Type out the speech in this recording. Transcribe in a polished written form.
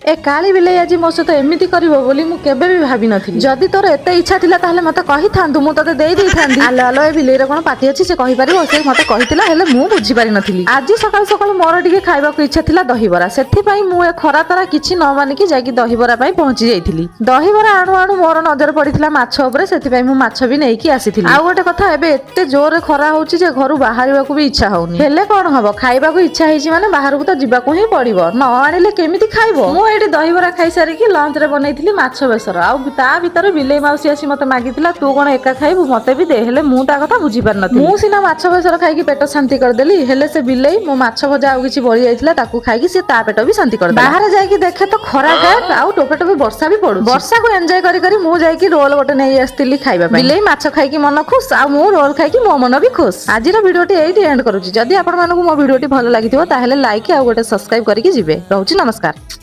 ଏ କାଳି ବିଲେଇ ଆଜି ମୋ ସହିତ ଏମିତି କରିବ ବୋଲି ମୁଁ କେବେ ବି ଭାବିନଥିଲି। ଯଦି ତୋର ଏତେ ଇଚ୍ଛା ଥିଲା, ତାହେଲେ ମତେ କହିଥାନ୍ତୁ, ମୁଁ ତତେ ଦେଇ ଦେଇଥାନ୍ତି। ଆଲୋ ଆଲୋ, ଏ ବିଲେଇର କଣ ପାଟି ଅଛି, ସେ କହିପାରିବ? ସେ ମତେ କହିଥିଲା, ହେଲେ ମୁଁ ବୁଝିପାରିନଥିଲି। ଆଜି ସକାଳୁ ସକାଳୁ ମୋର ଟିକେ ଖାଇବାକୁ ଇଚ୍ଛା ଥିଲା ଦହିବରା। ସେଥିପାଇଁ ମୁଁ ଏ ଖରା ତରା କିଛି ନ ମାନିକି ଯାଇକି ଦହିବରା ପାଇଁ ପହଞ୍ଚି ଯାଇଥିଲି। ଦହିବରା ଆଣୁ ଆଣୁ ମୋର ନଜର ପଡିଥିଲା ମାଛ ଉପରେ। ସେଥିପାଇଁ ମୁଁ ମାଛ ବି ନେଇକି ଆସିଥିଲି। ଆଉ ଗୋଟେ କଥା, ଏବେ ଏତେ ଜୋରରେ ଖରା ହଉଛି ଯେ ଘରୁ ବାହାରିବାକୁ ବି ଇଚ୍ଛା ହଉନି। ହେଲେ କଣ ହବ, ଖାଇବାକୁ ଇଚ୍ଛା ହେଇଛି ମାନେ ବାହାରକୁ ତ ଯିବାକୁ ହିଁ ପଡିବ। ନ ଆଣିଲେ କେମିତି ଖାଇବ? ମୁଁ ଏଇଠି ଦହିବରା ଖାଇସାରିକି ଲଞ୍ଚରେ ବନେଇଥିଲି ମାଛ ବେସର। ଆଉ ତା ଭିତରେ ବିଲେଇ ମାଉସୀ ଆସି ମତେ ମାଗିଥିଲା, "ତୁ କଣ ଏକା ଖାଇବୁ? ମତେ ବି ଦେ।" ହେଲେ ମୁଁ ତା କଥା ବୁଝିପାରିନଥିଲି। ମୁଁ ସିନା ମାଛ ବେସର ଖାଇକି ପେଟ ଶାନ୍ତି କରିଦେଲି, ହେଲେ ସେ ବିଲେଇ ମୋ ମାଛ ଭଜା ଆଉ କିଛି ବଳି ଯାଇଥିଲା, ତାକୁ ଖାଇକି ସେ ତା ପେଟ ବି ଶାନ୍ତି କରିଦେଲା। ବାହାରେ ଯାଇକି ଦେଖେ ତ ଖରା ଗାୟବ ଆଉ ଟୋପେ ଟୋପେ ବର୍ଷା ବି ପଡୁଛି। ବର୍ଷାକୁ ଏନ୍ଜୟ କରି କରି ମୁଁ ଯାଇକି ରୋଲ ଗୋଟେ ନେଇ ଆସିଥିଲି ଖାଇବା ପାଇଁ। ବିଲେଇ ମାଛ ଖାଇକି ମନ ଖୁସ ଆଉ ମୁଁ ରୋଲ ଖାଇକି ମୋ ମନ ବି ଖୁସ। ଆଜିର ଭିଡିଓଟି ଏଇଠି ଏଣ୍ଡ କରୁଛି। ଯଦି ଆପଣମାନଙ୍କୁ ମୋ ଭିଡିଓଟି ଭଲ ଲାଗିଥିବ, ତାହେଲେ ଲାଇକ୍ ଆଉ ଗୋଟେ ସବସ୍କ୍ରାଇବ କରିକି ଯିବେ। ରହୁଛି, ନମସ୍କାର।